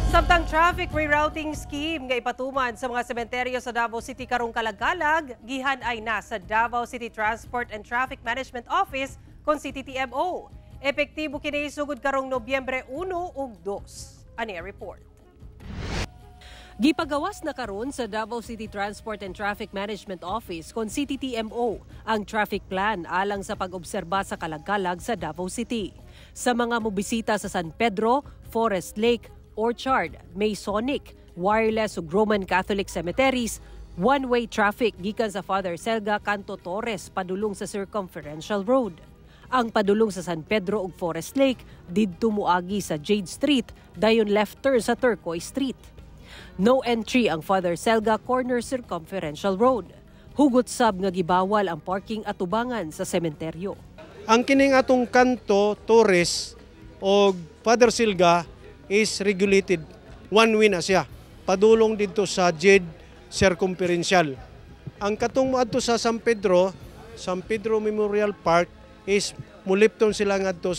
Samtang traffic rerouting scheme nga ipatuman sa mga sementeryo sa Davao City karong kalagkalag, gihan-ay na sa Davao City Transport and Traffic Management Office kon CTTMO. Epektibo kini sugod karong Nobyembre 1 ug 2. Ani ang report. Gipagawas na karon sa Davao City Transport and Traffic Management Office kon CTTMO ang traffic plan alang sa pag-obserba sa kalagkalag sa Davao City. Sa mga mobisita sa San Pedro, Forest Lake, Orchard, Masonic, Wireless ug Roman Catholic cemeteries, one-way traffic gikan sa Father Selga kanto Torres padulong sa Circumferential Road. Ang padulong sa San Pedro ug Forest Lake didto moagi sa Jade Street dayon left turn sa Turquoise Street. No entry ang Father Selga corner Circumferential Road. Hugot sab nga gibawal ang parking atubangan sa sementeryo. Ang kining atong kanto Torres o Father Silga is regulated. One way na siya. Padulong dito sa Jade Circumferential. Ang katong moadto sa San Pedro, San Pedro Memorial Park is mulipton sila ngadto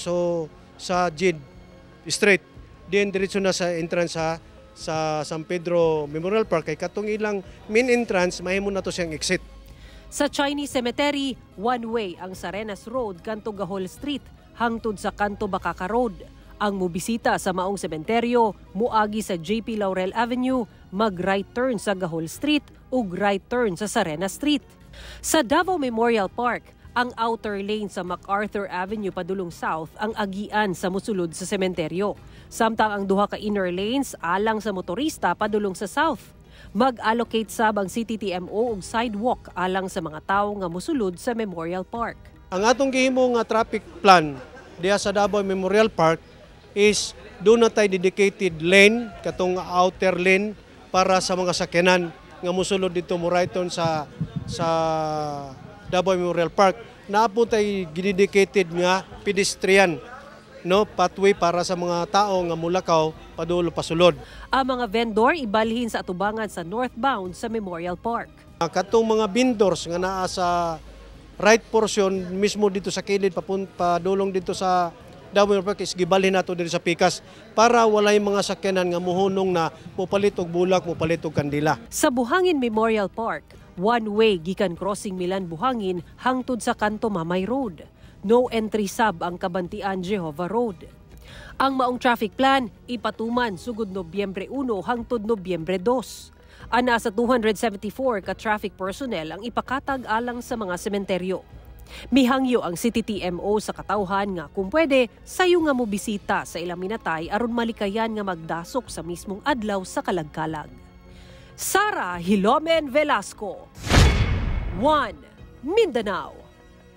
sa Jade Street. Then diretso na sa entrance sa San Pedro Memorial Park kay katong ilang main entrance mahimo na to siyang exit. Sa Chinese Cemetery, one way ang Sarenas Road kanto Gahol Street hangtod sa kanto Bakaka Road. Ang mobisita sa maong sementeryo muagi sa JP Laurel Avenue, mag right turn sa Gahol Street ug right turn sa Sarenas Street. Sa Davao Memorial Park, ang outer lane sa MacArthur Avenue padulong south ang agian sa musulod sa sementeryo. Samtang ang duha ka inner lanes alang sa motorista padulong sa south. Mag-allocate sab ang CTTMO og sidewalk alang sa mga tawo nga musulod sa Memorial Park. Ang atong gihimo nga traffic plan diha sa Davao Memorial Park is duna na tay dedicated lane, katong outer lane para sa mga sakyanan nga musulod dito mo right turn sa Davao Memorial Park. Naa po tay gidedicated nga pedestrian, no, pathway para sa mga tao nga mulakaw padulo pasulod. Ang mga vendor ibalhin sa atubangan sa northbound sa Memorial Park. Katong mga vendors nga naa sa right portion mismo dito sa kilid padulong dito sa Davao Memorial Park is gibalhin nato diri sa pikas para walay mga sakyanan nga muhunong na mopalit og bulak, mopalit og kandila. Sa Buhangin Memorial Park, one way gikan crossing Milan Buhangin hangtod sa Kanto Mamay Road. No entry sab ang Kabantian Jehovah Road. Ang maong traffic plan ipatuman sugod Nobyembre 1 hangtod Nobyembre 2. Ana sa 274 ka traffic personnel ang ipakatag alang sa mga sementeryo. Mihangyo ang CTTMO sa katawhan nga kung pwede sayo nga mobisita sa ilang minatay aron malikayan nga magdasok sa mismong adlaw sa kalagkalag. Sara Hilomen Velasco. 1 Mindanao.